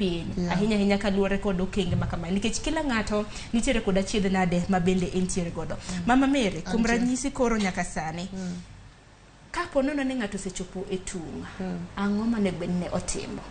Piny ahinya ahinya kaluwore kod okenge ma kamae nikech kila ng'ato nitiere kod achiedh nade ma bende entiere godo. Mama Mary, kuom Antie. ranyisi koro nyaka sani kapo nono ni ng'ato osechopo e tung', ang'o monego bed ni otimo?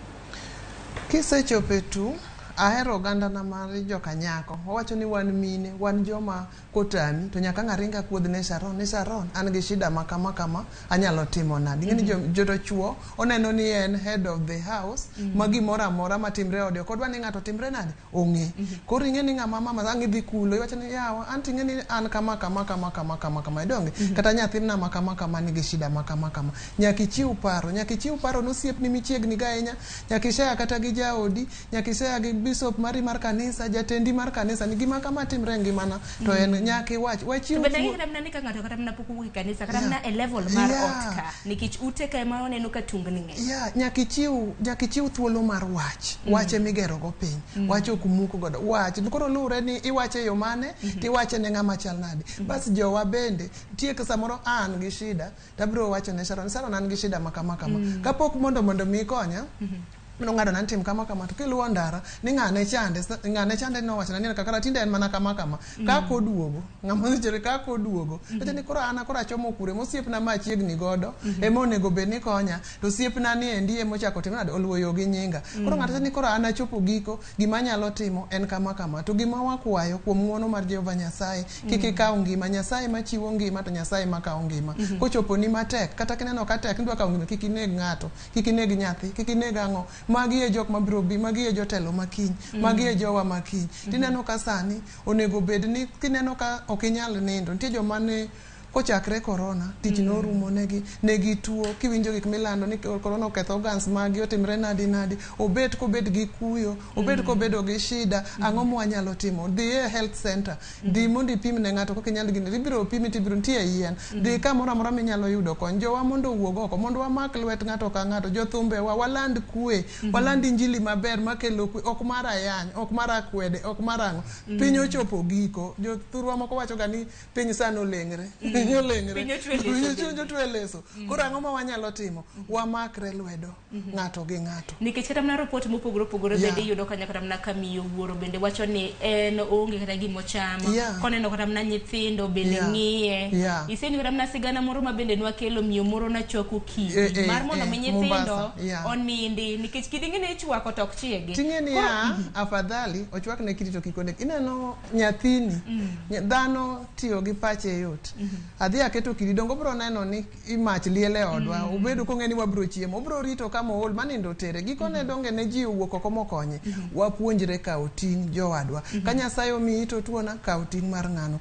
Kisechopo e tung', ahero ogandana mar jokanyako. Wawacho ni wan mine, wan joma kotami to nyaka ang' aring akuodh ne Sharon ni Sharon an gi shida ma kama kama anyalo timo nade. Ing'e ni jo to chuo oneno ni en head of the house ma gimoro amora matimre e ode ok odwa ni ng'ato otimre nade ong'e. Koro ing'e ni ng'ama mama ang' idhi kulo iwacho ni yawa anto ing'e ni an kama kama kama kama kama kama idonge kata nyathina ma kama kama nigi shida ma kama kama. Nyaka ichiw paro, nyaka ichiw paro ne osiepni michiegni go ahinya, nyaka ishare kata gi jaodi, nyaka ishare gi bishop mari mar kanisa, jatendi mar kanisa ni gima kama timre e ngimana to en nyaka iwach. Wachiw To bende thuo- kata mana ni ka ng'ato kata mana pok owuok e kanisa kata mana e level mar ot ka nikech ute ka ema waneno ka tungni ng'eny. Yeah, nyaka ichiw thuolo mar wach. Wach emigero go piny. Wach ok muk godo. Wach koro luwre ni iwache e yo mane tiwache ne ng'ama chal nade. Bas jowa bende nitie ka samoro an gi shida tabiro wacho ne Sharon, Sharon an gi shida ma kama kama. Kapok mondo mi ikonya, nong'ado na ni tim kama kama to kiluwo ndara ni ng'ane chande ng'ane chande nowachona ni kaka tinde en mana kama kama kaka oduogo ng'ama owinjore kaka oduogo wacho ni koro an koro achomo kure mosiepna ma achiegni godo ema onego bed ni konya to osiepna ni endi emochako timo nade oluwo yo gi nyinga koro ng'ato wacho ni koro an achopo giko gima anyalo timo en kama kama to gima wakwayo kuom ng'uono mar Jehova Nyasaye kik ikaw ngima Nyasaye machiwo ngima to Nyasaye makawo ngima kochopo ni matek kata kineno ka tek nidwa kawo ngima kik ineg ng'ato kik ineg nyathi kik ineg ang'o magi e jok mabiro bi magi e jotelo makiny magi e jowa makiny tineno ka sani onego bed ni kineno ka ok inyal nindo nitie joma ne kochakre korona tich norumo negi negi tuo kiwinjo gik milando ni korona oketho organs magi otimre nadi nadi obet kobet gi kuyo obet kobedo gi shida ang'o mwanyalo timo dhi e health center dhi mondo ipim ne ng'ato kok inyal gini ibiro pimi tibiro nitie yien dhi kamoro amora minyalo yudo kony jowa mondo owuog oko mondo wamak lwet ng'ato ka ng'ato jothumbewa waland kwe waland injili maber makelo kwe ok mar ayany ok mar akwede ok mar ang'o piny ochopo giko jothurwa moko wacho ga ni piny sani oleng're piny oleng're Piny ochwe leso Piny bende. ochwe leso koro ang'o ma wanyalo timo wamakre lwedo ng'ato gi ng'ato Nikech kata mana report mopogore opogore bende iyudo kanyo kata mana ka miyo wuoro bende wacho ni en oonge kata gima ochamo koneno kata mana nyithindo bende ng'iye iseni kata mana sigana moro ma bende nwakelo miyo moro nachwako kidi mar mondo mi nyithindo Mombasa, onindi nikech kidi ng'e ni ichwako to ok chiegi. Ting'e niya afadhali ochwak ne kidi to kik oneg ineno nyathini dhano tiyo gi pache yot adhi aketo kidi dongo obro neno ni mach liel e odwa obedo kong'e ni wabro chiemo obro rito kama ool manindo otere gikone donge ne ji owuok oko mokonye wapuonjre kawo ting' jowadwa ka Nyasaye omiyi to tuona kaw ting' mar ng'ano.